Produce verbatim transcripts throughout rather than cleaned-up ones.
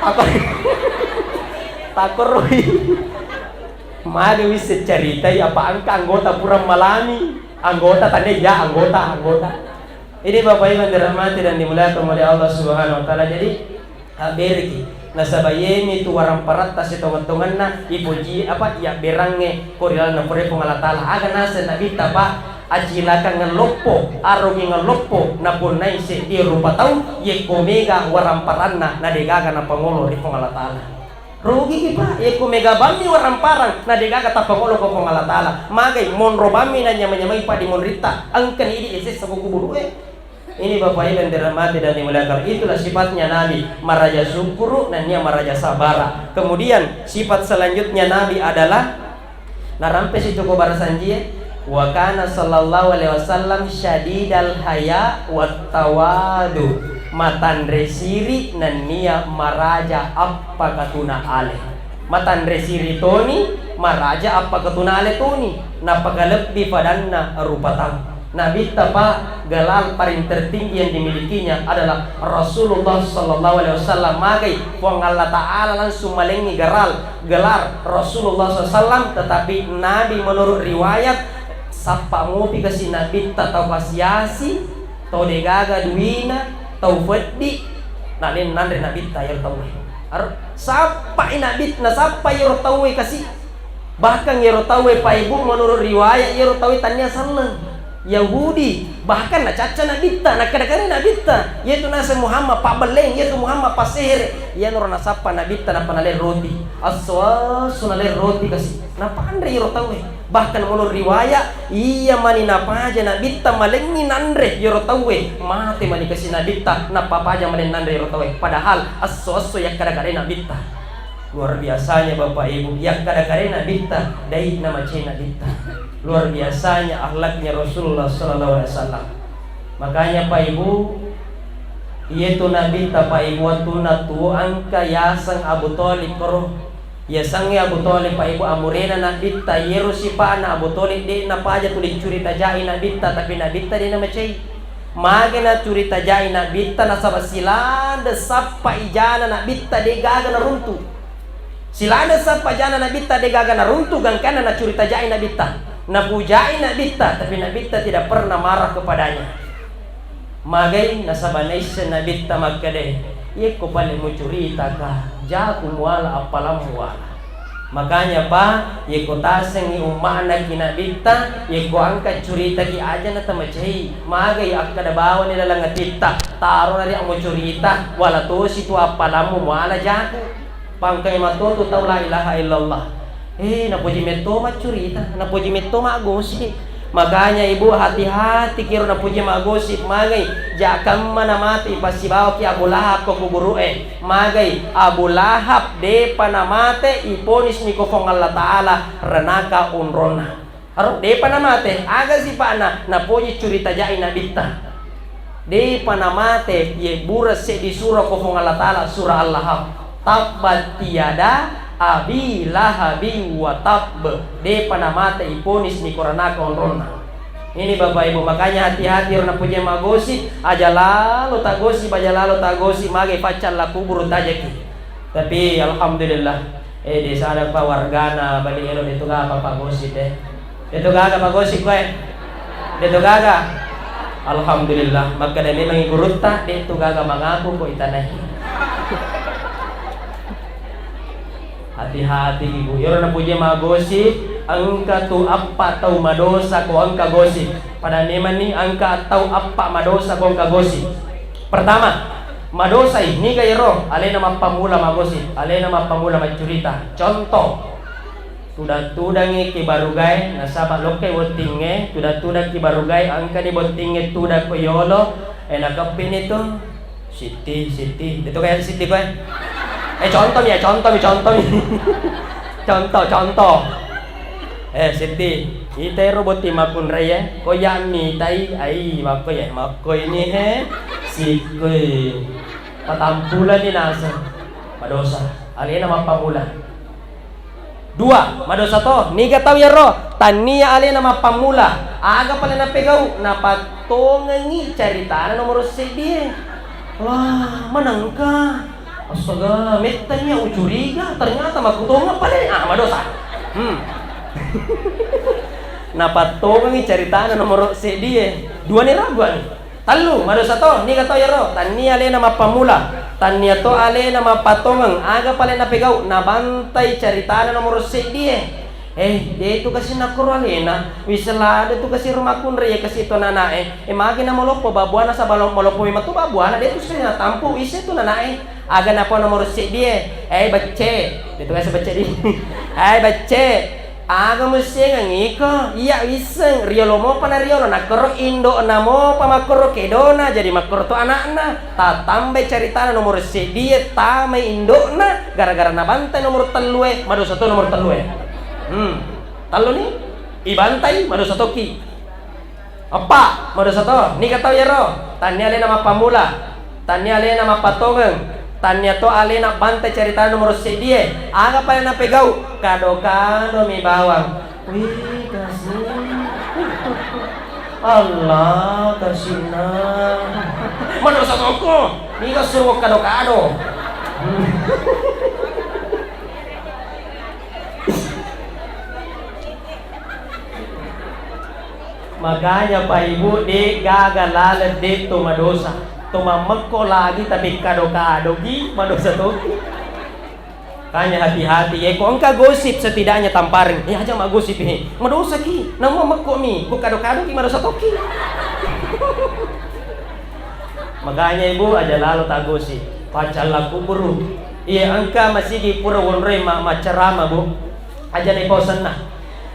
Apa? Takkoroi. Magi wisseng caritai apa engka anggota pura malami. Anggota tania ya anggota, anggota. Ini Bapak Ibu yang dirahmati dan dimuliakan oleh Allah Subhanahu wa taala. Jadi, abbereki. Nasaba iyemi tu waramparatta sitongeng-tongenna ipoji apa iyabberangnge ko ri lalenna pura Puang Allah Taala. Aga naseng Nabitta, Pak? Acilakangeng loppo, arogingeng loppo, napunnai seddie rupa tau, yekko mega waramparanna, na degaga napangolo ri Puang Allah Taala. Rugiki, Pak, yekko mega bammi waramparang, na degaga tapangolo ko Puang Allah Taala. Magai monro bammi na nyameng-nyamengi paddimonritta, engkani idi sessa ko kuburu'e. Ini Bapak Ibu yang dirahmati dan dimuliakan, itulah sifatnya Nabi, maraja syukuru nennia maraja sabara. Kemudian sifat selanjutnya Nabi adalah Narampe situ ko barasanjie, wa kana sallallahu alaihi wasallam syadidal haya wat tawadu, matanre siri nennia maraja appakatuna ale. Matanre siri toni, maraja appakatuna ale toni, napakalebbi padanna rupa tau. Nabitta, Pak, gelar paling tertinggi yang dimilikinya adalah Rasulullah sallallahu alaihi wasallam. Magai Puang Allah Ta'ala langsung malengi geral, gelar Rasulullah sallallahu alaihi wasallam, tetapi Nabi menurut riwayat, sappa mupi kasi Nabitta tau kasiasi, tau degaga duina, tau feddi, na den nanre Nabitta iyaro tauwe. Aro, sappai Nabitta, sappai iyaro tauwe kasi. Bahkan iyaro tauwe, Pak Ibu, menurut riwayat, iyaro tauwe tania selleng. Yahudi, bahkan nacacca Nabitta, nakkeda-kedai Nabitta, iyatu naseng Muhammad pabbelleng, iyatu Muhammad passehere. Iyanaro nasappa Nabitta nappa naleng roti. Esso-esso naleng roti kasi. Napanre iyaro tauwe. Bahkan menurut riwayat, iya mani napaja Nabitta malengngi nanre iyaro tauwe, mate mani kasi Nabitta, nappa paja maleng nanre iyaro tauwe. Padahal esso-esso yakkeda-kedai Nabitta. Luar biasanya Bapak Ibu, yakkada-kadai Nabitta, dai namacai Nabitta. Luar biasanya akhlaknya Rasulullah sallallahu alaihi wasallam. Makanya Pak Ibu, iyatu Nabitta Pak Ibu, wattunna tuo engka yaseng Abu Thalib koro. Yasengnge Abu Thalib Pak Ibu, amurena Nabitta, iyero sipa'na Abu Thalib de napaja tuli curitajai Nabitta, tapi Nabitta de namacai. Mage nacuritajai Nabitta nasaba silada sappa ijana Nabitta de gaga naruntu. Silada sappa ijana Nabitta de gaga naruntu gangkanna nacuritajai Nabitta. Napujai Nabitta, tapi Nabitta tidak pernah marah kepadanya. Magai nasaba naisseng Nabitta makkeda, iyekko pale mucuritaka, jaku muala appalammu wala. Makanya, Pak, yekko tasengngi umma'na ki Nabitta, yekko engka curitaki aja natamacai, magai akkeda bawani laleng atitta, tarona ri ammucurita, wala tosi tu appalammu muala jaku. Pangkai matotu tau la ilaha illallah. Eh, napoji metto maccurita, napoji metto maggosip. Makanya ibu hati-hati kiro napoji maggosip, magai jakamma namate ipasibawaki Abu Lahab ko kuburu'e. Magai Abu Lahab depa namate, iponisni ko Puang Allah Ta'ala renaka onronna. Aro, depa namate, aga sipa'na? Napoji curita jai Nabitta. Depa namate, yebbureng seddi surah ko Puang Allah Ta'ala, surah Al-Lahab. Tabbat yada Abi Lahabi wa tabb. Depa namate, iponisni ko renaka onronna. Ini Bapak Ibu, makanya hati-hati ro napoji maggosip, aja lalo taggosip, aja lalo taggosip, magai paccalla kuburu tajaki. Tapi alhamdulillah, eh, de' sadapa wargana Bali Elo de' tu gaga paggosip, eh. De' tu gaga paggosip koe. De' tu gaga. Alhamdulillah, makkeda memangi gurutta, de' tu gaga mangaku ko itanai. Hati-hati ibu, iyaro napoji maggosip, engka tu appa tau madosa ko engka gosip. Pada memanni engka tau appa madosa ko engka gosip. Pertama, madosai, niga iyaro alena mappammula maggosip, alena mappammula maccurita. Contoh, tudang-tudangngi ki barugae, nasaba lokkai bottingnge, tudang-tudang ki barugae, engkani bottingnge tudang ko yolo, eh, nakeppini tu, Sitti, Sitti, de' tu gaga Sitti koe. Eh, contoh mi ya, contoh mi, contoh mi. Contoh, contoh. Eh, Sitti, ita ero botting makkunrai, eh. Ko iya mitai, ai, makko ya, makko ini, he. Sikkoi. Patampulani naseng. Madosa. Alena mappammula. Dua, madosa to. Niga tau iyaro? Tannia alena mappammula. Aga pale napegau? Napattongengi caritana nomoro seddie. Wah, manengka. Astaga, mettani ya ucuriga, ternyata makkutongeng pale. Ah, madosa. Hmm. Napattongengi caritana nomoro seddie. Dua ni ragu ani. Tellu, madosa to, niga to iyaro? Tannia alena mappammula, tannia to alena mappattongeng, aga pale napegau? Nabantai caritana nomoro seddie. Eh, de tu kasi nakkoro alena, wisseng lada tu kasi ro makkunrai, iya kasi to nanae. Eh, magi na maloppo babbuana, saba lo-, maloppo memang tu babbuana, de tu kasi natampu, wisseng tu nanae. Aga napau nomoro seddie? Eh, becce. De tu kasi becce di. Eh, becce. Aga mussengeng iko? Iya wisseng, riolo mopa na riolo, nakkoro indo'na mopa makkoro kedona, jadi makkoro to ana'na. Tatambai caritana nomoro seddie, tamai indo'na, gara-gara nabantai nomoro tellue, madosa to nomoro tellue. Hmm. Tellu ni, ibantai, madosa toki. Eppa, madosa to, niga tau iyaro? Tannia alena mappammula, tannia alena mappattongeng, tannia to alena bantai caritana nomoro seddie. Aga pale napegau? Kado-kado mi bawang. Wih, kasi. Allah, kasina. Madosa toko. Niga suruh kado-kado. Makanya, Pak Ibu, de gaga laleng de to madosa. To mammekko lagi tapi kado-kadogi, madosa toki. Makanya hati-hati, eh, ko engka gosip setidaknya tampareng. Eh, aja maggosip, eh. Madosa ki, namo mekko mi, ko kado-kado ki madosa toki. Makanya, Ibu, aja lalo taggosip. Pacalla kuburu. Iya, engka masigi pura wonroi ma-, maccarama, Bu. Aja nepausenna.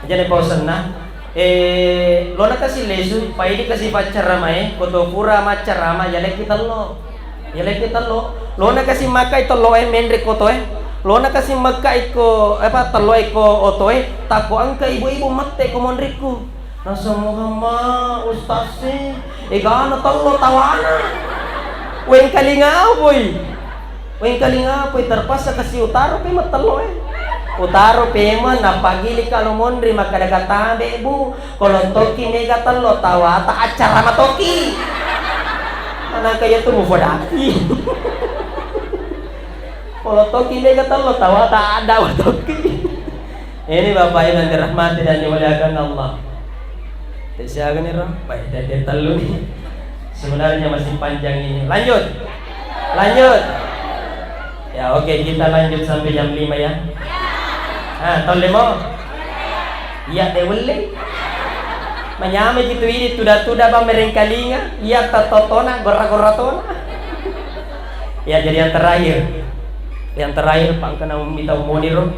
Aja nepausenna. Eh, lona kasi lesu, paidi kasi paccaramae, ko to pura maccarama, yalekki tello. Yalekki tello. Lona kasi makkai telloe, menre ko toe. Lona kasi makkai ko, apa, telloe ko otoe, takko engka ibu-ibu mette ko monrikku. Nasa Muhammad, Ustaz si, egana tello tawana. Wengkalinga apoi. Wengkalinga apoi, terpaksa kasi utaro pemeng tello, eh. Utaro pemeng, napagili kalo monri, makkada katabe, Bu, kolo toki mega tello tawata, acara matoki. Manangka iya tu mufodaki. Kolo toki mega tello tawata, ada matoki. Ini Bapak Ibu yang dirahmati dan dimuliakan Allah. Tesiaga nih, Ro? Baik, tadi tellu nih. Sebenarnya masih panjang ini. Lanjut. Lanjut. Ya, oke, kita lanjut sampai jam lima ya. Ah, tahun lima. Iya, deh, welle. Manyamai gitu ini, tuda-tuda, pamereng kalinga. Iya, tatotona, gora-gora tona. Ya, jadi yang terakhir. Yang terakhir, pangkana mita moniro.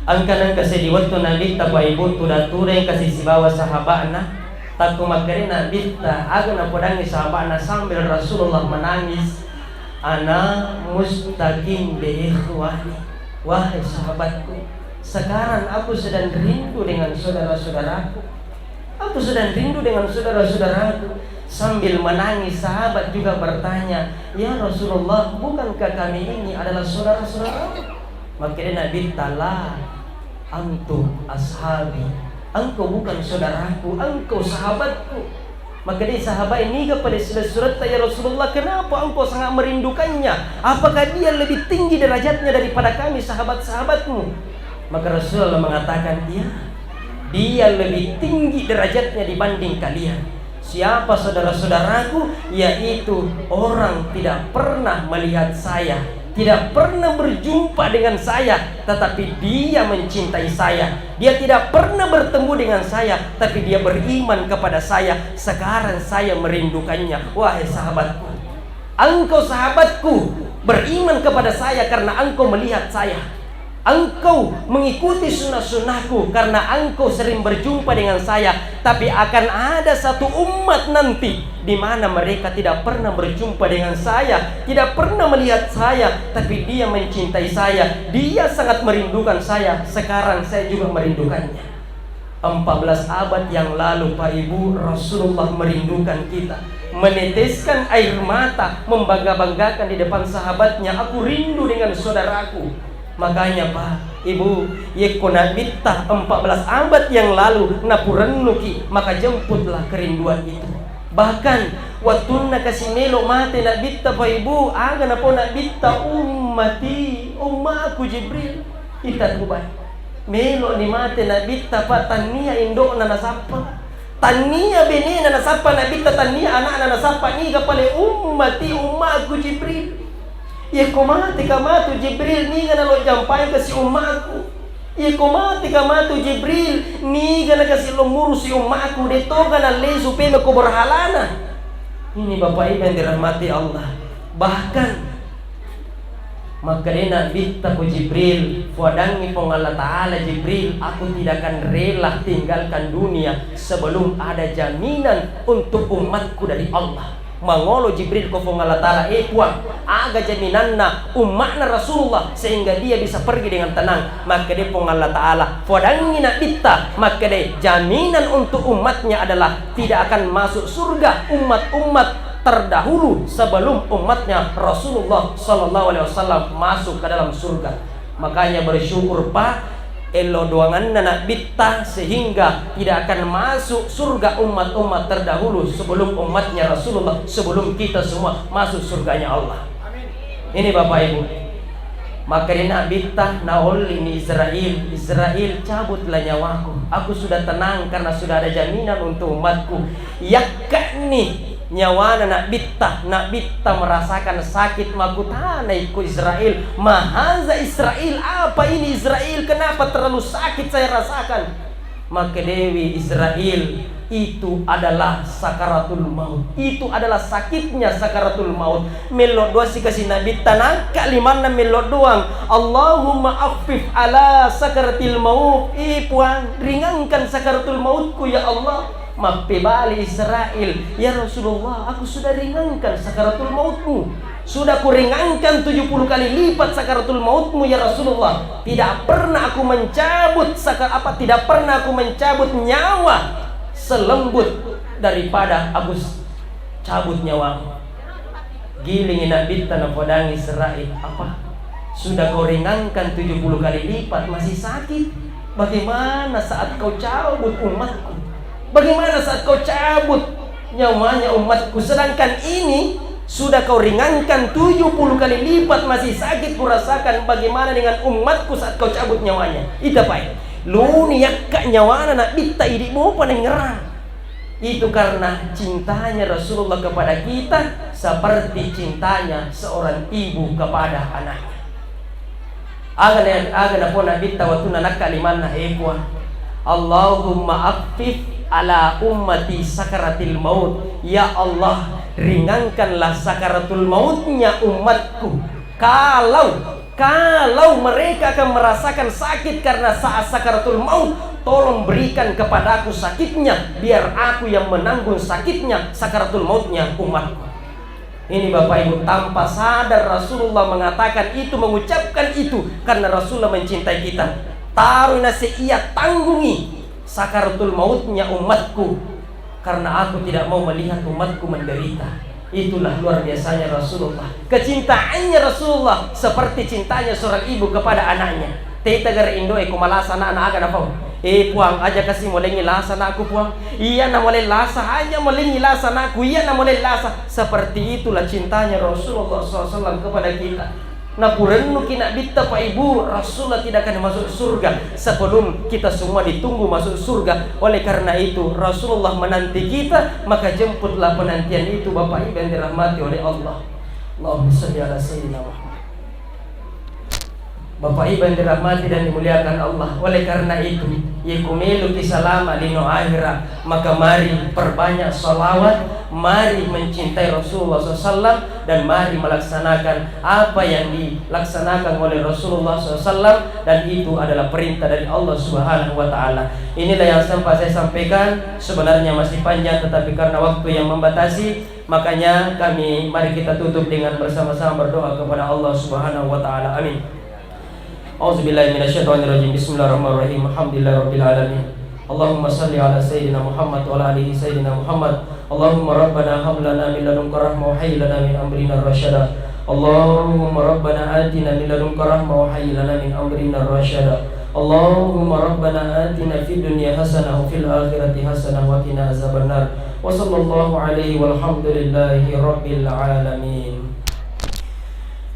Engka nengka seddi wettu Nabitta, Bapak Ibu, tuda-tuda engka sisibawa sahaba'na. Takko makkeda Nabitta, aga napodangngi sahaba'na sambil Rasulullah menangis, "Ana mustaqim bi ikhwani." Wahai sahabatku, sekarang aku sedang rindu dengan saudara-saudaraku. Aku sedang rindu dengan saudara-saudaraku. Sambil menangis, sahabat juga bertanya, "Ya Rasulullah, bukankah kami ini adalah saudara-saudaramu?" Makkeda Nabitta, "La, antum ashabi." Engkau bukan saudaraku, engkau sahabatku. Makkeda sahabat, "Niga pale silessuretta, ya Rasulullah? Kenapa engkau sangat merindukannya? Apakah dia lebih tinggi derajatnya daripada kami, sahabat-sahabatmu?" Maka Rasulullah mengatakan, "Iya, dia lebih tinggi derajatnya dibanding kalian." Siapa saudara-saudaraku? Yaitu orang tidak pernah melihat saya, tidak pernah berjumpa dengan saya, tetapi dia mencintai saya. Dia tidak pernah bertemu dengan saya, tapi dia beriman kepada saya. Sekarang saya merindukannya. Wahai sahabatku, engkau sahabatku, beriman kepada saya karena engkau melihat saya. Engkau mengikuti sunnah-sunnahku karena engkau sering berjumpa dengan saya. Tapi akan ada satu umat nanti di mana mereka tidak pernah berjumpa dengan saya, tidak pernah melihat saya, tapi dia mencintai saya. Dia sangat merindukan saya. Sekarang saya juga merindukannya. Empat belas abad yang lalu, Pak Ibu, Rasulullah merindukan kita, meneteskan air mata, membangga-banggakan di depan sahabatnya, "Aku rindu dengan saudaraku." Makanya, Pak, Ibu, yekko Nabitta empat belas abad yang lalu napurennuki, maka jemputlah kerinduan itu. Bahkan, wattunna kasi melo mate Nabitta, Pak Ibu, aga napau Nabitta, "Ummati, ummaku Jibril." Ita kubai. Melo ni mate Nabitta, Pak, tannia indo'na nasappa. Tannia benena nasappa Nabitta, tannia anakna nasappa, niga pale, "Ummati, ummaku Jibril." Iyako mateka matu Jibril, niga nalojjampaika si ummaku? Iyako mateka matu Jibril, niga nakasi lo murusi ummaku? De toga nallesu pemeko berhalana. Ini Bapak Ibu yang dirahmati Allah. Bahkan, makkedai Nabitta ko Jibril, fuadangi Puang Allah Ta'ala, "Jibril, aku tidak akan rela tinggalkan dunia sebelum ada jaminan untuk umatku dari Allah." Mangolo Jibril ko Puang Allah Ta'ala, "Eh Puang, aga jaminanna ummatna Rasulullah sehingga dia bisa pergi dengan tenang?" Makkeda Puang Allah Ta'ala, "Fuadangi Nabitta," makkeda, "jaminan untuk umatnya adalah tidak akan masuk surga umat-umat terdahulu sebelum umatnya Rasulullah sallallahu alaihi wasallam masuk ke dalam surga." Makanya bersyukur, Pak, elo doanganna Nabitta sehingga tidak akan masuk surga umat-umat terdahulu sebelum umatnya Rasulullah, sebelum kita semua masuk surganya Allah. Ini Bapak Ibu, maka di Nabitta naolli ni Israel, "Israel, cabutlah nyawaku. Aku sudah tenang karena sudah ada jaminan untuk umatku." Yakka'ni nyawana Nabitta, Nabitta merasakan sakit, makutanai ko Israel, "Mahaza Israel, apa ini Israel? Kenapa terlalu sakit saya rasakan?" Makkedewi Israel, "Itu adalah sakaratul maut. Itu adalah sakitnya sakaratul maut." Mello doa sikasi Nabitta, nangka limanna mello doang, "Allahumma akhfif ala sakaratil maut." Eh Puang, ringankan sakaratul mautku ya Allah. Mappebali Israel, "Ya Rasulullah, aku sudah ringankan sakaratul mautmu. Sudah kuringankan tujuh puluh kali lipat sakaratul mautmu, ya Rasulullah. Tidak pernah aku mencabut saka-, apa, tidak pernah aku mencabut nyawa selembut daripada aku s-, cabut nyawamu." Gilingi Nabitta napodangi Israel, "Apa? Sudah kau ringankan tujuh puluh kali lipat, masih sakit? Bagaimana saat kau cabut umatku? Bagaimana saat kau cabut nyawanya umatku? Sedangkan ini sudah kau ringankan tujuh puluh kali lipat, masih sakit kurasakan. Bagaimana dengan umatku saat kau cabut nyawanya?" Ita pae. Luni yakka nyawana Nabitta idi mopa nengngerang. Itu karena cintanya Rasulullah kepada kita seperti cintanya seorang ibu kepada anaknya. Aga na-, aga napau Nabitta wattunna nakka limanna, "Eh Puang, Allahumma akhfif ala ummati sakaratil maut." Ya Allah, ringankanlah sakaratul mautnya umatku. Kalau Kalau mereka akan merasakan sakit karena saat sakaratul maut, tolong berikan kepadaku sakitnya, biar aku yang menanggung sakitnya sakaratul mautnya umatku. Ini Bapak Ibu, tanpa sadar Rasulullah mengatakan itu, mengucapkan itu karena Rasulullah mencintai kita. Taruh nasi ia tanggungi sakaratul mautnya umatku. Karena aku tidak mau melihat umatku menderita. Itulah luar biasanya Rasulullah. Kecintaannya Rasulullah seperti cintanya seorang ibu kepada anaknya. Teta gare indoe ko malasa anakna aga napau. Eh Puang, aja kasi molengi lasa anakku Puang. Iya na mole lasa, aja molengi lasa anakku. Iya na mole lasa. Seperti itulah cintanya Rasulullah sallallahu alaihi wasallam kepada kita. Napurennuki Nabitta, Pak Ibu, Rasulullah tidak akan masuk surga sebelum kita semua ditunggu masuk surga. Oleh karena itu, Rasulullah menanti kita, maka jemputlah penantian itu, Bapak Ibu yang dirahmati oleh Allah. Allahumma shalli ala Sayyidina Muhammad. Bapak Ibu yang dirahmati dan dimuliakan Allah, oleh karena itu, iya ku meloki salama lino akhirat, maka mari perbanyak salawat, mari mencintai Rasulullah sallallahu alaihi wasallam, dan mari melaksanakan apa yang dilaksanakan oleh Rasulullah sallallahu alaihi wasallam, dan itu adalah perintah dari Allah Subhanahu wa Ta'ala. Inilah yang sempat saya sampaikan. Sebenarnya masih panjang, tetapi karena waktu yang membatasi, makanya kami, mari kita tutup dengan bersama-sama berdoa kepada Allah Subhanahu wa Ta'ala. Amin. A'udzubillahi minasyaitonirrajim. Bismillahirrahmanirrahim. Alhamdulillahirabbil alamin. Allahumma shalli ala Sayyidina Muhammad wa ala alihi Sayyidina Muhammad. Allahumma rabbana hab lana min ladunka rahmah wa hayyi lana min amrina rasyada. Allahumma rabbana atina min ladunka rahmah wa hayyi lana min amrina rasyada. Allahumma rabbana atina fid dunya hasanah wa fil akhirati hasanah wa qina azabannar. Wa sallallahu alaihi walhamdulillahi rabbil alamin.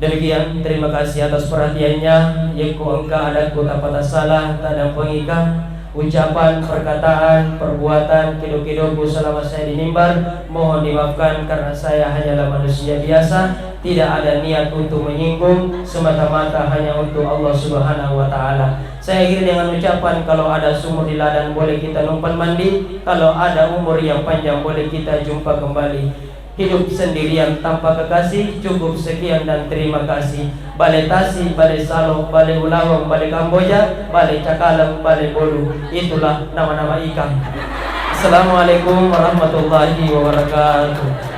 Demikian, terima kasih atas perhatiannya. Yekko engka adakku tapata salah, tadampengika. Ucapan, perkataan, perbuatan, kedo-kedoku selama saya di mimbar, mohon dimaafkan karena saya hanyalah manusia biasa, tidak ada niat untuk menyinggung, semata-mata hanya untuk Allah Subhanahu wa Ta'ala. Saya akhiri dengan ucapan, kalau ada sumur di ladang boleh kita numpang mandi, kalau ada umur yang panjang boleh kita jumpa kembali. Hidup sendirian tanpa kekasih, cukup sekian dan terima kasih. Bale Tasi, Bale Salo, Bale Ulaweng, Bale Kamboja, Bale Cakaleng, Bale Bolu, itulah nama-nama ikan. Assalamualaikum warahmatullahi wabarakatuh.